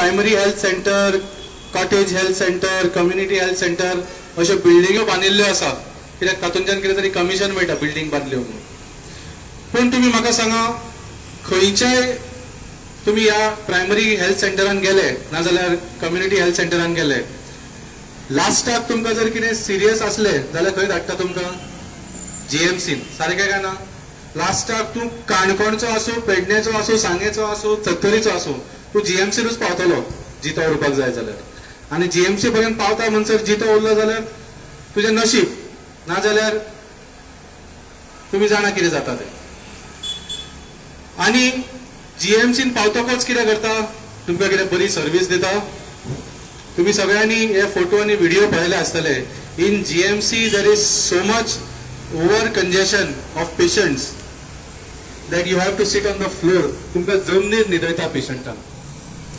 Primary health centre, cottage health centre, community health centre अश्यो बिल्डिंग्यो बांदिल्ल्यो आसा, कित्याक तातूंतल्यान कितें तरी कमिशन मेळटा बिल्डींग बांदल्यो म्हणून. पूण तुमी म्हाका सांगा, खंयच्याय तुमी ह्या प्रायमरी हेल्थ सेंटरान गेले नाजाल्यार कम्युनिटी हेल्थ सेंटरान गेले, लास्टाक तुमकां जर कितें सिरियस आसलें जाल्यार खंय धाडटा तुमकां? जीएमसीन. सारकें काय ना? लास्टाक तूं काणकोणचो आसूं, पेडण्याचो आसूं, सांगेचो आसूं, सत्तरीचो आसूं, तूं जीएमसीनूच पावतलो जितो उरपाक जाय जाल्यार. आनी जीएमसी पर्यंत पावता म्हणसर जितो उरलो जाल्यार तुजें नशीब, नाजाल्यार तुमी जाणा कितें जाता तें. आनी जीएमसीन पावतकच कितें करता? तुमकां कितें बरी सर्वीस दिता? तुमी सगळ्यांनी हे फोटो आनी व्हिडिओ पळयले आसतले. In GMC there is so much over congestion of patients that you have to sit on the floor. तुमकां जमनीर न्हिदयता पेशंटांक,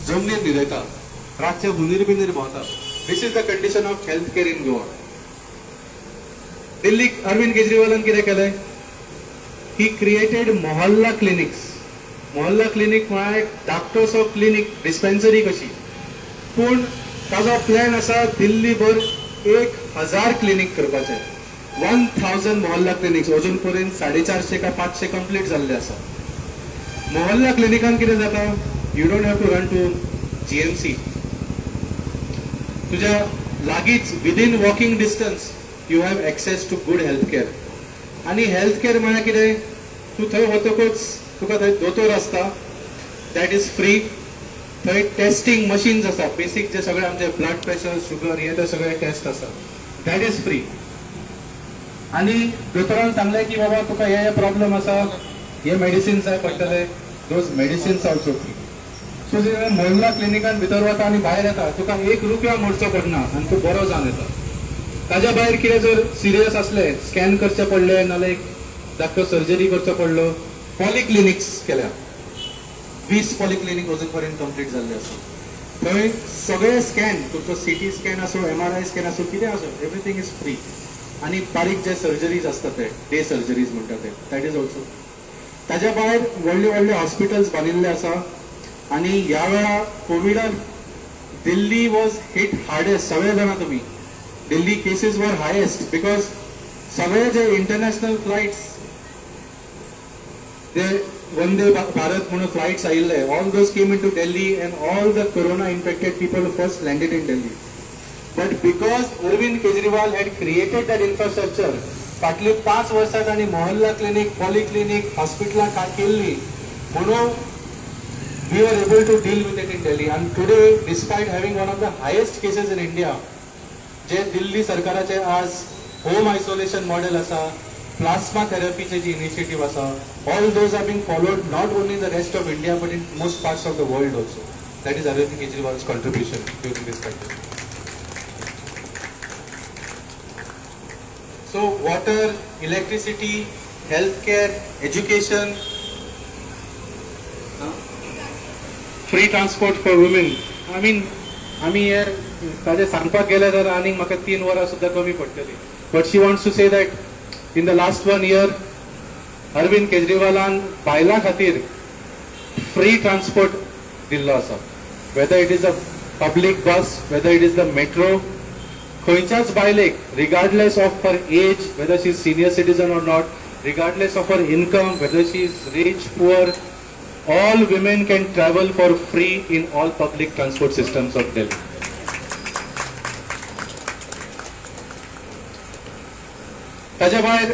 जमनीर न्हिदयता, रातचे हुनीर बिनीर भोंवता. This is the condition of health care in Goa. दिल्लीक अरविंद केजरीवालान कितें केलें? He created mohalla clinics. Mohalla clinic म्हळ्यार एक धाकटोसो क्लिनीक, डिस्पेन्सरी कशी, पूण ताजो प्लॅन आसा दिल्लीभर 1000 क्लिनीक करपाचे. 1000 मोहल्ला क्लिनिक्स अजून पर्यंत 450 का 500 कंप्लीट जाल्ले आसा. मोहल्ला क्लिनिकान कितें जाता? You don't have to run to GMC. तुज्या लागींच within walking distance you have access to good health care. आनी हेल्थ केअर म्हळ्यार कितें? तूं थंय वतकच तुका थंय दोतोर आसता, that is free. थंय टेस्टिंग मशीन्स आसा, बेसीक जे सगळे आमचे ब्लड प्रेशर, शुगर हे ते सगळे टेस्ट आसा, that is free. आनी दोतोरान सांगलें की बाबा तुका हे प्रॉब्लम आसा, हे मेडिसिन्स जाय पडटले, those medicines also free. So जेन्ना मोहल्ला क्लिनिकान भितर वता आनी भायर येता, तुका 1 रुपया मोडचो पडना आनी तूं बरो जावन येता. ताज्या भायर कितें जर सिरियस आसलें, स्कॅन करचें पडलें, नाल्यार एक धाकटो सर्जरी करचो पडलो, पॉलिक्लिनिक्स केल्या. 20 पॉलिक्लिनीक अजून पर्यंत कंप्लीट जाल्ले आसा. थंय सगळे स्कॅन, तुमचो सीटी स्कॅन आसूं, MRI scan आसूं, कितें आसूं, एवरीथींग is free. आनी बारीक जे सर्जरीज आसता ते डे सर्जरीज म्हणटा ते, that is also. ताज्या भायर व्हडले व्हडले हॉस्पिटल्स बांदिल्ले आसा. आनी ह्या वेळा कोविडान दिल्ली वॉज हिट हार्डेस्ट. सगळे जाणा तुमी, Delhi cases were highest because सगळे जे इंटरनॅशनल फ्लायट्स, ते वंदे भारत म्हणून फ्लायट्स आयिल्ले, all those came into Delhi and all the corona infected people first landed in Delhi. But because Arvind Kejriwal had created that infrastructure, फाटली 5 वर्सां तांणी मोहल्ला clinic, पॉलिक्लिनीक, हॉस्पिटलां केल्ली म्हणून we were able to deal with it in Delhi. And today, despite having one of the highest cases in India, जे दिल्ली सरकाराचे आज home isolation model आसा, प्लास्मा थेरपीचे जी इनिशिएटीव आसा, all those are being followed not only in the rest of India but in most parts of the world also. That is Arvind Kejriwal's contribution during this pandemic. So water, electricity, health care, education, free transport for women. I mean, आमी हे ताजें सांगपाक गेले जाल्यार आनीक म्हाका 3 वरां सुद्दां कमी पडटली. But she wants to say that in the last 1 year Arvind केजरीवालान बायलां खातीर फ्री ट्रान्सपोर्ट दिल्लो आसा. Whether it is a public bus, whether it is the metro, खंयच्याच बायलेक regardless of her age, whether she is senior citizen or not, regardless of her income, whether she is rich, poor, all women can travel for free in all public transport systems of Delhi. ताज्या भायर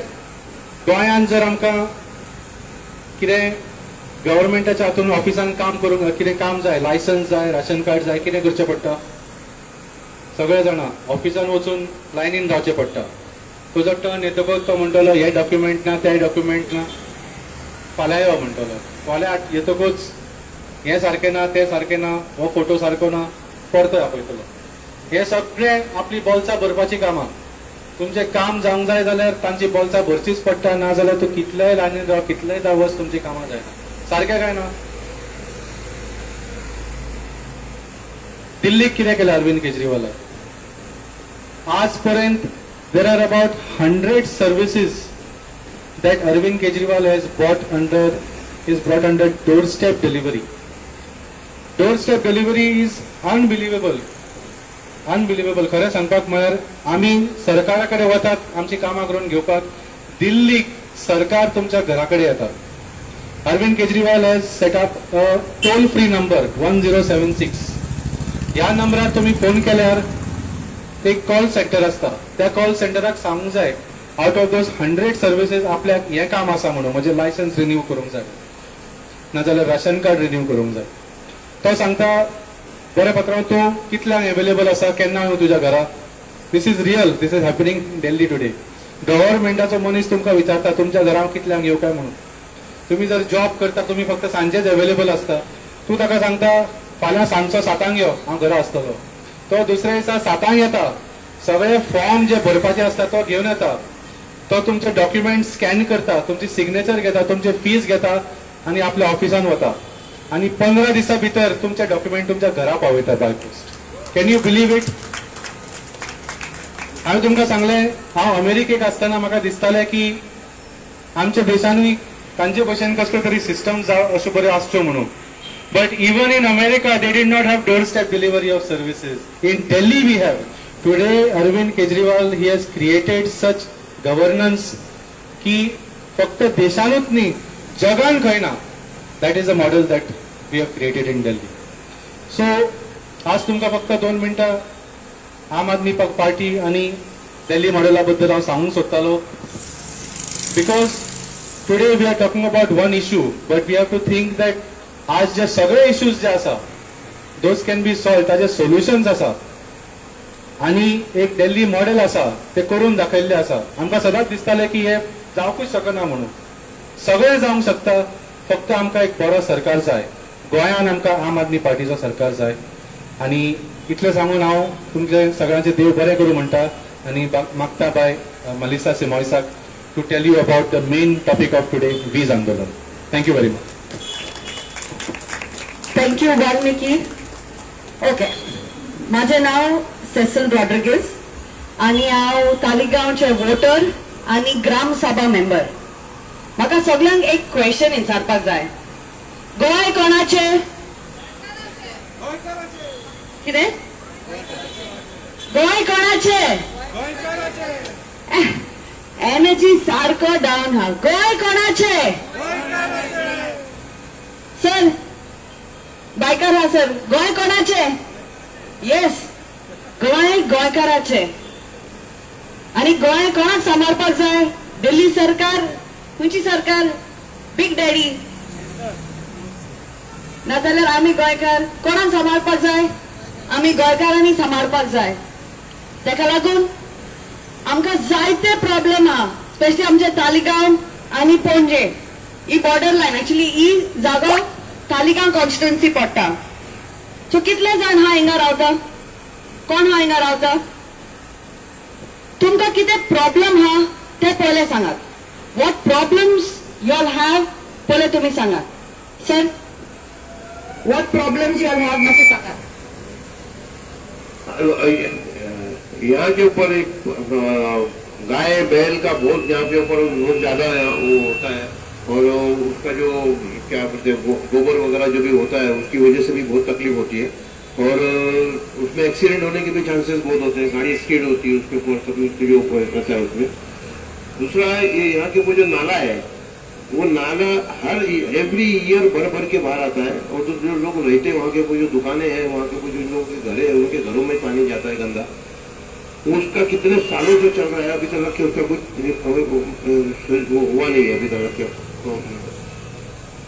गोंयांत जर आमकां कितें गव्हर्मेंटाच्या हातून ऑफिसान काम करूंक कितें काम जाय, लायसन्स जाय, राशन कार्ड जाय, कितें करचें पडटा? सगळे जाणां ऑफिसान वचून लायनीन रावचें पडटा. तुजो टर्न येतकच तो म्हणटलो हे डॉक्युमेंट ना, ते डॉक्युमेंट ना, फाल्यां यो म्हणटलो. फाल्यां येतकच हें सारकें ना, तें सारकें ना, हो फोटो सारको ना, परतो आपयतलो. हे सगळें आपली बोल्सां भरपाचीं कामां. तुमचें काम जावंक जाय जाल्यार तांची बोल्सां भरचीच पडटा, ना जाल्यार तूं कितलेय लायनीन राव, कितलेय दा वच, तुमचीं कामां जायना. सारकें काय ना? दिल्लीक कितें केलें अरविंद केजरीवालान? आज पर्यंत there are about 100 services that Arvind Kejriwal has brought under doorstep delivery. Door step delivery is unbelievable, unbelievable. खरें सांगपाक म्हळ्यार आमी सरकारा कडेन वतात आमची कामां करून घेवपाक, दिल्लीक सरकार तुमच्या घरा कडेन येता. Arvind Kejriwal has set up a toll free number 1076. ह्या नंबरार तुमी फोन केल्यार एक कॉल सेंटर आसता, त्या कॉल सेंटराक सांगूंक जाय out of those 100 services आपल्याक हें काम आसा म्हणून, म्हणजे लायसन्स रिन्यू करूंक जाय, नाजाल्यार राशन कार्ड रिन्यू करूंक जाय. तो सांगता बरें पात्रांव, तूं कितल्यांक एवेलेबल आसा, केन्ना येवं तुज्या घरा. This is real, this is happening in Delhi today. गव्हर्मेंटाचो मनीस तुमकां विचारता तुमच्या घरा हांव कितल्यांक येवं काय म्हणून. तुमी जर जॉब करता, तुमी फक्त सांजेच एवेलेबल आसता, तूं ताका सांगता फाल्यां सांजचो 7 यो, हांव घरा आसतलो. तो दुसऱ्या दिसा 7 येता, सगळे फॉर्म जे भरपाचे आसता तो घेवन येता, तो तुमचे डॉक्युमेंट स्कॅन करता, तुमची सिग्नेचर घेता, तुमचे फीज घेता आनी आपल्या ऑफिसान वता आनी 15 दिसां भितर तुमचे डॉक्युमेंट तुमच्या घरा पावयता by post. Can you believe it? हांवें तुमकां सांगलें, हांव अमेरिकेक आसतना म्हाका दिसतालें की आमच्या देशानूय तांचे भशेन कसल्यो तरी सिस्टम जावं अश्यो बऱ्यो आसच्यो म्हणून. But even in America they did not have door step delivery of services. In Delhi we have. Today Arvind Kejriwal he has created such governance की फक्त देशानूच न्ही, जगान खंय ना. That is a model that we have created in Delhi. So आज तुमकां फक्त 2 मिनटां आम आदमी पार्टी आनी दिल्ली मॉडेला बद्दल हांव सांगूंक सोदतालो, because today we are talking about one issue, but we have to think that आज जे सगळे इश्यूज जे आसा those can be solve, ताजे सोल्युशन्स आसा आनी एक दिल्ली मॉडेल आसा ते करून दाखयल्ले आसा. आमकां सदांच दिसतालें की हे जावंकूच शकना म्हणून, सगळें जावंक शकता, फक्त आमकां एक बरो सरकार जाय. गोंयान आमकां आम आदमी पार्टीचो सरकार जाय. आनी इतलें सांगून हांव तुमचे सगळ्यांचे देव बरें करूं म्हणटा आनी मागता बाय Melissa सिमॉयसाक to tell you about the main topic of today, वीज आंदोलन. Thank you very much. Thank you Valmiki. Okay, माझे नाव सेसल रॉड्रिगीज आनी हांव तालिगांवचे वोटर आनी ग्राम सभा मेंबर. म्हाका सगल्यांक एक क्वेश्चन विचारपाक जाय, गोंय कोणाचे? कितें? गोंय कोणाचे? एनर्जी सारको डावन हा. गोंय कोणाचे? सर बायकार हा सर, गोंय कोणाचे? येस, गोंय गोंयकाराचे. आनी गोंय कोणाक सांबाळपाक जाय? दिल्ली सरकार? खंयची सरकार? Big daddy? नाजाल्यार आमी गोंयकार कोणाक सांबाळपाक जाय? आमी गोंयकारांनी सांबाळपाक जाय. तेका लागून आमकां जायते प्रॉब्लम आहा, स्पेशली आमचे तालिगांव आनी पणजे ही बॉर्डर लायन. एक्चुअली ही जागो तालिगांव कॉन्स्टिट्युएन्सी पडटा. सो कितले जाण हा हिंगा रावता? कोण हा हिंगा रावता? तुमकां कितें प्रॉब्लम हा ते पयले सांगात. What problems you all have पयले तुमी सांगात. Sir, what problems you all have मातशें सांगात. यहाँ के ऊपर एक गाय बैल का बहुत यहाँ के ऊपर बहुत ज्यादा वो होता है, और उसका जो क्या बोलते हैं गोबर वगैरह जो भी होता है उसकी वजह से भी बहुत तकलीफ होती है, और उसमें एक्सीडेंट होने के भी चांसेस बहुत होते हैं. गाड़ी स्किड होती है उसके ऊपर, कभी उसके जो रहता है उसमें. दूसरा ये यहाँ के ऊपर जो नाला है, वो नाला हर एवरी ईयर भर भर के बाहर आता है, और तो जो लोग रहते हैं वहाँ के ऊपर जो दुकानें हैं, वहाँ के ऊपर जो लोगों के घर है उनके घरों में पानी जाता है गंदा. उसका कितने सालों से चल रहा है, अभी तक के उसका कुछ वो हुआ नहीं है अभी तक के.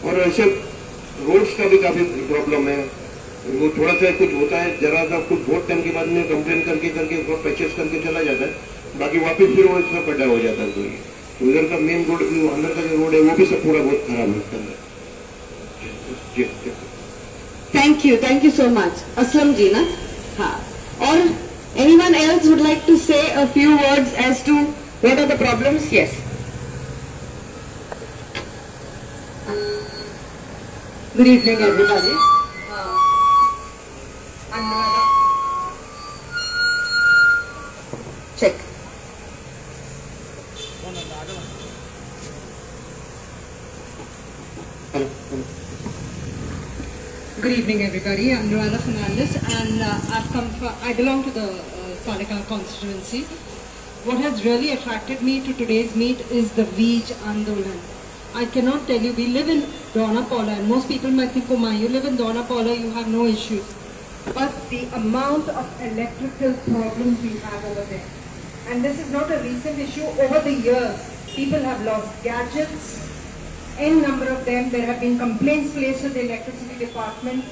और ऐसे रोड्स का भी काफ़ी प्रॉब्लम है. वो थोड़ा सा कुछ होता है जरा सा कुछ बहुत टाइम के बाद में कंप्लेन करके करके पैचेस करके चला जाता है, बाकी वापस फिर वो इतना गड्ढा हो जाता है. तो उधर का मेन रोड अंदर का जो रोड है वो भी सब पूरा बहुत खराब है उसके अंदर. जी, thank you so much Aslam ji ना. हाँ, और anyone else would like to say a few words as to what are the problems? Yes. Good evening, everybody. Check. Good Good evening, everybody. I'm Noella Fernandez, and I belong to the Taleigao constituency. What has really attracted me to today's meet is the Veej Andolan. I cannot tell you, we live in Dona Paula, and most people might think, oh my, you live in Dona Paula, you have no issues. But the amount of electrical problems we have over there. And this is not a recent issue. Over the years, people have lost gadgets, n number of them. There have been complaints placed with the electricity department.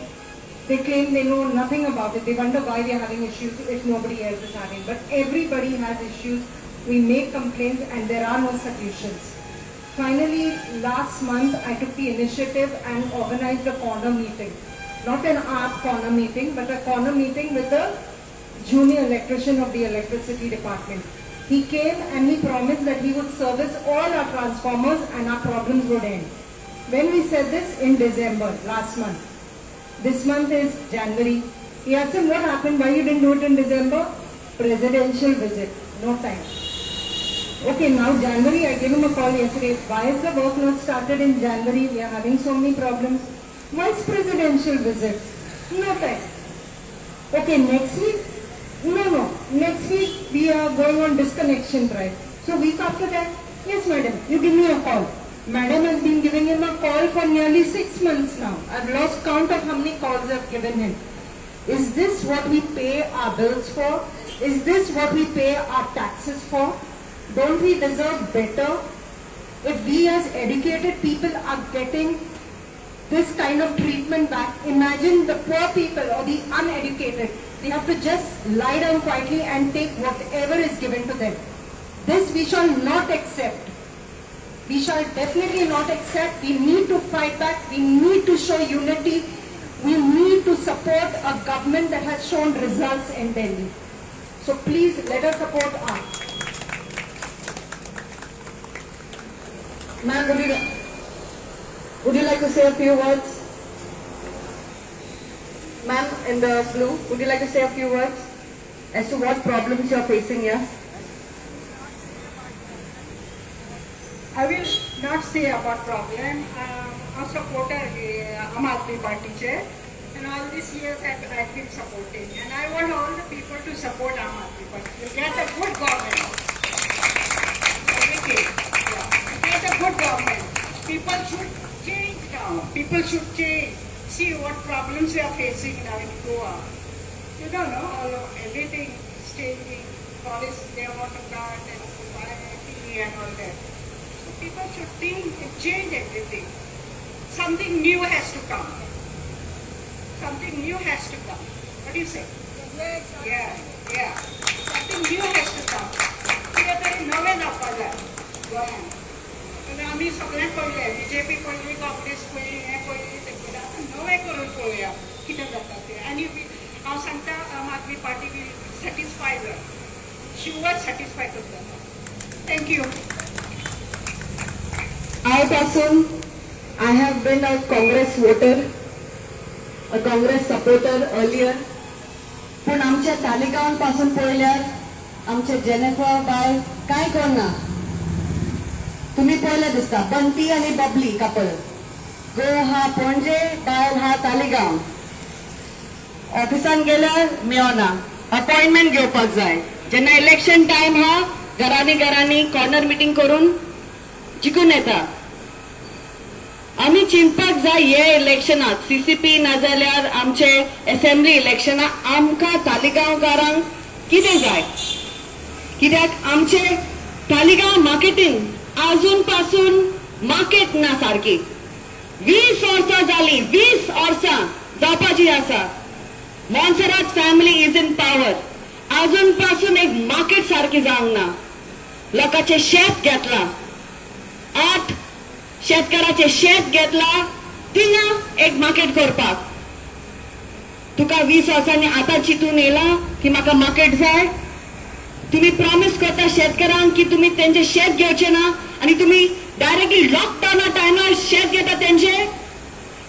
They claim they know nothing about it. They wonder why we are having issues if nobody else is having. But everybody has issues. We make complaints and there are no solutions. Finally, last month, I took the initiative and organized a corner meeting. Not an art corner meeting, but a corner meeting with the junior electrician of the electricity department. He came and he promised that he would service all our transformers and our problems would end. When we said this in December, last month. This month is January. He asked him, what happened, why you didn't do it in December? Presidential visit, no time. Okay, now January, I gave him a call yesterday. Why is the work not started in January? We are having so many problems. Why is presidential visit? No time. Okay, next week? No. Next week we are going on disconnection drive. So week after that, yes madam, you give me a call. Madam has been giving him a call for nearly 6 months now. I've lost count of how many calls I've given him. Is this what we pay our bills for? Is this what we pay our taxes for? Don't we deserve better? If we as educated people are getting this kind of treatment back, imagine the poor people or the uneducated. They have to just lie down quietly and take whatever is given to them. This we shall not accept. We shall definitely not accept. We need to fight back. We need to show unity. We need to support a government that has shown results in Delhi. So please let us support us. Ma'am, would you like to say a few words? Ma'am, in the blue, would you like to say a few words as to what problems you are facing here? I will not say about problem. I'm a supporter Aam Aadmi Party chair, and all these years I've been supporting. And I want all the people to support Aam Aadmi Party. You get a good government. Everything. Yeah. You get a good government. People should change now. People should change. See what problems we are facing now in Goa. You don't know, everything is changing. Police, they want to cut and buy tea and all that. So people should think and change everything. Something new has to come. Something new has to come. What do you say? Yeah, yeah. Something new has to come. कितें तरी नवें जावपा जाय गोंयांत. आमी सगळें पळयलें, BJP पळयली, काँग्रेस पळयली, हें पळयली, तें पळयलें. आतां नवें करून पळोवया कितें जाता तें. आनी हांव सांगता Aam Aadmi Party will satisfy her, sure satisfy करता. Thank you. I पासून I have been a Congress voter, a Congress supporter earlier. पूण आमच्या तालिगांव पासून पळयल्यार आमचे जेनेफर बाय कांय करना. तुम्ही पळयलें दिसता बंटी आनी बबली कापल. गो हा पणजे, बायल हा तालिगांव. ऑफिसान गेल्यार मेळना, अपॉइंटमेंट घेवपाक जाय. जेन्ना इलेक्शन टायम हा घरांनी घरांनी कॉर्नर मिटींग करून जिखून येता. आमी चिंतपाक जाय हे इलेक्शनाक सीसीपी नाजाल्यार आमचे असेंब्ली इलेक्शनाक आमकां तालिगांवकारांक कितें जाय. कित्याक आमचे तालिगांव मार्केटींग आजून पासून मार्केट ना सारकी. 20 वर्सां जाली, 20 वर्सां जावपाची आसा. Monserrate family is in power. आजून पासून एक मार्केट सारकी जावंक ना. लोकांचें शेत घेतलां, 8 शेतकाराचें शेत घेतलां, थिंगा एक मार्केट करपाक. तुका 20 वर्सांनी आतां चिंतून येयलां की म्हाका मार्केट जाय. तुमी प्रॉमीस करता शेतकारांक की तुमी तेंचें शेत घेवचें ना आनी तुमी डायरेक्टली लॉकडावना टायमार शेत घेता तेंचें.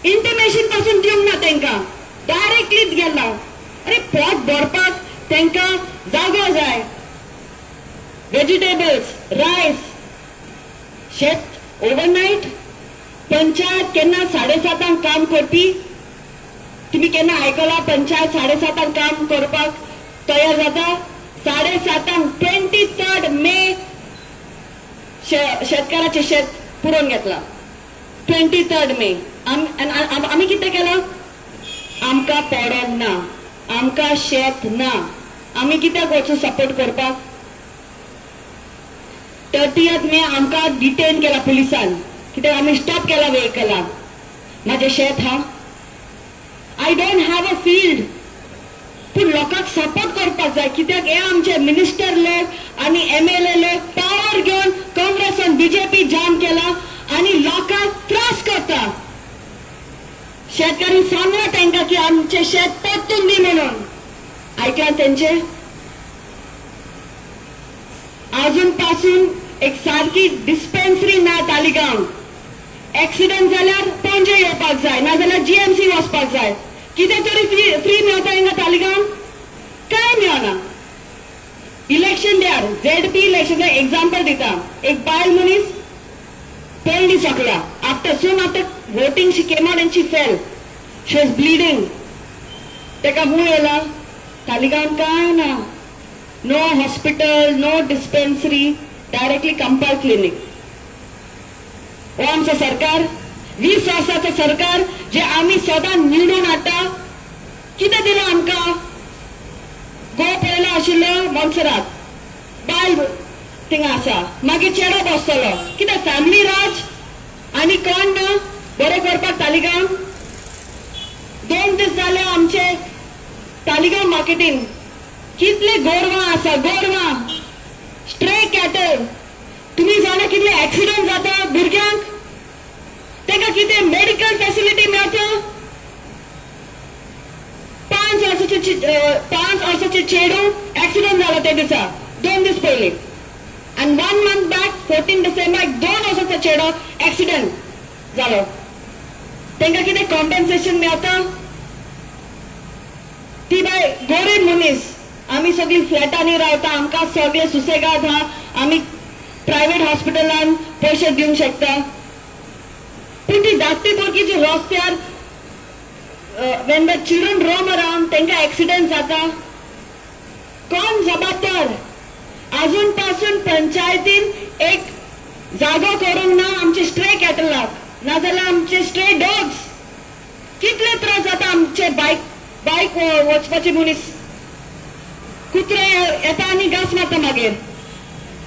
इंटिमेशन पासून दिवंक ना तेंकां, डायरेक्टलीच गेला. अरे पोट भरपाक तेंकां जागो जाय, वेजिटेबल्स, रायस, शेत ओवरनायट. पंचायत केन्ना 7:30 काम करपी, तुमी केन्ना आयकला पंचायत 7:30 काम करपाक तयार जाता? 7:30 23 मे शेतकाराचें शेत पुरोवन घेतलां. 23 मे आमी कितें केलां? आमकां पडोंक ना, आमकां शेत ना, आमी कित्याक वचूं सपोर्ट करपाक? 30 मे आमकां डिटेन केला पुलिसान, कित्याक आमी स्टॉप केला व्हेकलाक. म्हाजें शेत हा, I don't have a field, पूण लोकांक सपोर्ट करपाक जाय. कित्याक हे आमचे मिनिस्टर लोक आनी MLA लोक पावर घेवन काँग्रेस आनी बीजेपी जाम केला आनी लोकांक त्रास करता. शेतकरी सांगला तांकां की आमचें शेत परतून दी म्हणून, आयकलां तेंचे? आजून पासून एक सारकी डिस्पेन्सरी ना तालिगांव. एक्सिडंट जाल्यार पणजे येवपाक जाय, नाजाल्यार GMC वचपाक जाय. कितें तरी फ्री मेळटा हिंगा तालिगांव? कांय मेळना. इलेक्शन द्यार ZP election example दिता. एक बायल मनीस पडली सकला, after soon after voting she came out and she fell, she was bleeding. तेका मूळ येला. तालिगांव कांय ना, no hospital, no dispensary, directly Campal clinic. हो आमचो सरकार, 20 वर्साचो सरकार जे आमी सदां निवडून हाडटा. कितें दिलां आमकां? गो पळयलो आशिल्लो मोन्सेरात, बायल थिंगा आसा, मागीर चेडो बसतलो. कितें फॅमिली राज आनी कोण ना बरें करपाक तालिगांव? 2 दीस जाले आमचे तालिगांव मार्केटीन कितले गोरवां आसा, गोरवां, स्ट्रे कॅटल. तुमी जाणा कितले एक्सिडंट जाता भुरग्यांक, तांकां कितें मेडिकल फॅसिलिटी मेळटा? 5 वर्साचे चेडू एक्सिडंट जाला ते दिसा, 2 दीस पयलीं. आनी 1 मंथ बॅक 14 डिसेंबर 2 वर्साचो चेडो एक्सिडंट जालो. तांकां कितें कॉम्पेन्सेशन मेळटा? ती बाय गोरीब मनीस, आमी सगळीं फ्लॅटांनी रावता, आमकां सगळे सुसेगाद हा, आमी प्रायवेट हॉस्पिटलान पयशे दिवंक शकता. पूण ती धाकटी भुरगीं जी रस्त्यार when the children roam around तांकां एक्सिडंट जाता, कोण जबाबदार? आजून पासून पंचायतीन एक जागो करूंक ना आमचे स्ट्रे कॅटलाक, नाजाल्यार आमचे स्ट्रे डॉग्स. कितले त्रास जाता आमचे बायक वचपाचे मनीस, कुत्रे येता आनी घास मारता मागीर,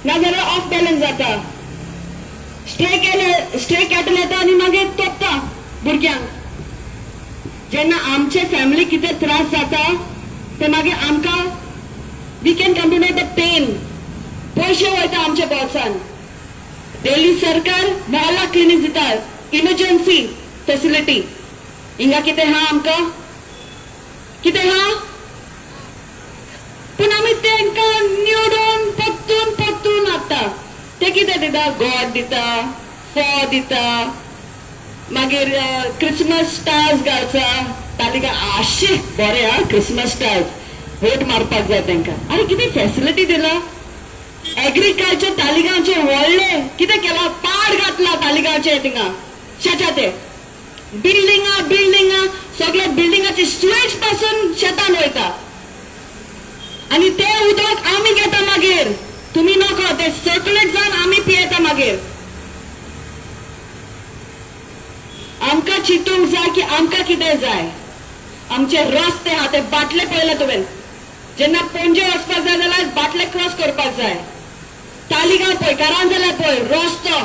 नाजाल्यार ऑफ बॅलन्स जाता. स्ट्रे कॅटल येता आनी मागीर तोपता भुरग्यांक. जेन्ना आमचे फॅमिली कितें त्रास जाता ते मागीर आमकां we can come to know the pain. पयशे वयता आमच्या बोल्सान. दिल्ली सरकार मोहल्ला क्लिनीक दिता, इमर्जन्सी फॅसिलिटी. हिंगा कितें हा आमकां? कितें हा? पूण आमी तांकां निवडून परतून परतून हाडटा. ते कितें दिता? गोड दिता, फोव दिता, मागीर क्रिसमस स्टार्स घालता. तालिका आशे बरें हा, क्रिसमस स्टार्स वोट मारपाक जाय तांकां. आनी कितें फॅसिलिटी दिला? एग्रीकल्चर तालिगांवचें व्हडलें कितें केलां? पाड घातला तालिगांवचें थिंगा शेता ते बिल्डिंगां बिल्डिंगां सगळे बिल्डिंगाचे स्वेज पासून शेतान वयता आनी ते उदक आमी घेता मागीर. तुमी नको ते सर्कुलेट जावन आमी पियेता मागीर. आमकां चिंतूंक जाय की आमकां कितें जाय. आमचे रस्ते आहा ते बाटले पळयला तुवें, जेन्ना पणजे वचपाक जाय जाल्यार बाटले क्रॉस करपाक जाय. तालिगांव पळय, कारांजल्या जाल्यार पळय, रस्तो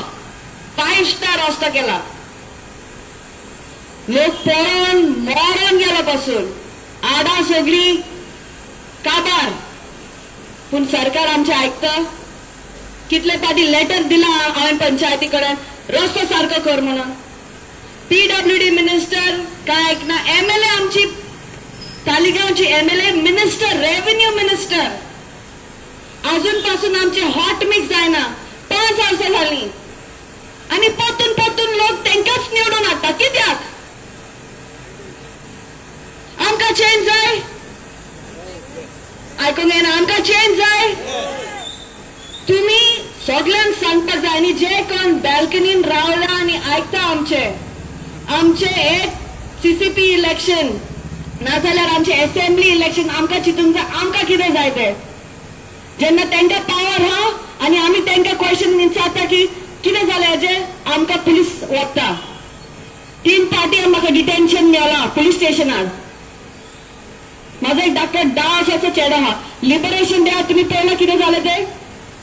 5 स्टार रस्तो केला. लोक पळोवन मरोन गेलो पासून, आडां सगळीं काबार. पूण सरकार आमचें आयकता? कितले फावटी लेटर दिलां हांवें पंचायती कडेन, रस्तो सारको कर म्हणून. PWD minister काय आयकना. MLA आमची तालिगांवची MLA minister, revenue minister, अजून पासून आमचे हॉट मिक्स जायना. 5 वर्सां जालीं आनी परतून परतून लोक तांकांच निवडून हाडटा. कित्याक? आमकां चेंज जाय. आयकूंक येना? आमकां चेंज जाय. तुमी सगल्यांक सांगपाक जाय. आनी जे कोण बॅल्कनीन रावला आनी आयकता आमचे आमचे एक CCP election नाजाल्यार आमचे असेंब्ली इलेक्शन आमकां चिंतूंक जाय आमकां कितें जाय तें. जेन्ना तांकां पावर आहा आनी आमी तांकां क्वेश्चन विचारता की कितें जालें हाजें, आमकां पुलीस वता. 3 पार्टी म्हाका डिटेन्शन मेळ्ळां पुलीस स्टेशनार. म्हाजो एक डॉक्टर दास असो चेडो आहा. लिबरेशन डे तुमी पळयलां कितें जालें तें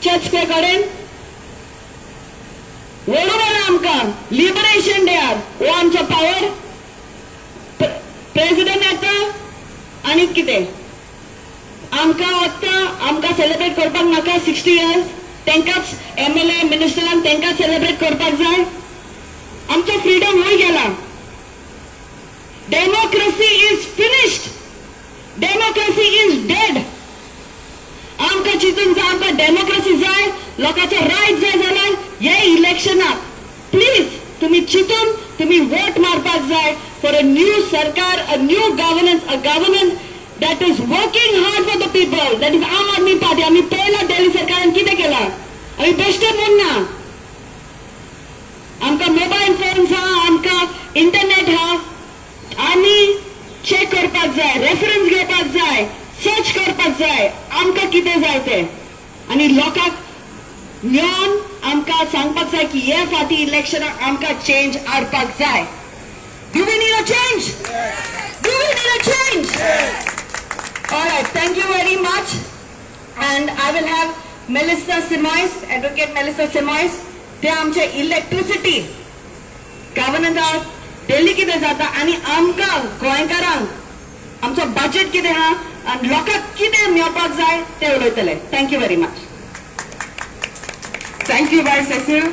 चर्च स्क्वेअर कडेन व्हरून येना आमकां लिबरेशन डेयार. हो आमचो पावर. प्रेसिडेंट येता आनी कितें आमकां वता, आमकां सेलिब्रेट करपाक नाका 60 इयर्स. तांकांच एमएलए मिनिस्टरान तांकां सेलिब्रेट करपाक जाय. आमचो फ्रिडम वयर गेला. Democracy is finished, democracy is dead. आमकां चिंतूंक जाय, आमकां डेमोक्रेसी जाय, लोकांचो रायट जाय जाल्यार हे इलेक्शनाक प्लीज तुमी चिंतून तुमी वोट मारपाक जाय फॉर अ न्यू सरकार, a new governance, a governance that is working hard for the people, that is Aam Aadmi Party. आमी पळयलां दिल्ली सरकारान कितें केलां. आमी बेश्टे म्हणना, आमकां मोबायल फोन्स आहा, आमकां इंटरनेट आहा. आमी चॅक करपाक जाय, रेफरन्स घेवपाक जाय, सर्च करपाक जाय आमकां कितें जाय तें. आनी लोकांक मेळोन आमकां सांगपाक जाय की हे फावटी इलेक्शनाक आमकां चेंज हाडपाक जाय. Do we need a change? Do we need a change? All right, thank you very much. And I will have Melissa Simoes, Advocate Melissa Simoes. ते आमचे इलेक्ट्रिसिटी गव्हर्नन्स दिल्ली कितें जाता आनी आमकां गोंयकारांक आमचो बजेट कितें आहा आनी लोकांक कितें मेळपाक जाय तें उलयतले. Thank you very much. Thank you, Vice Cecil.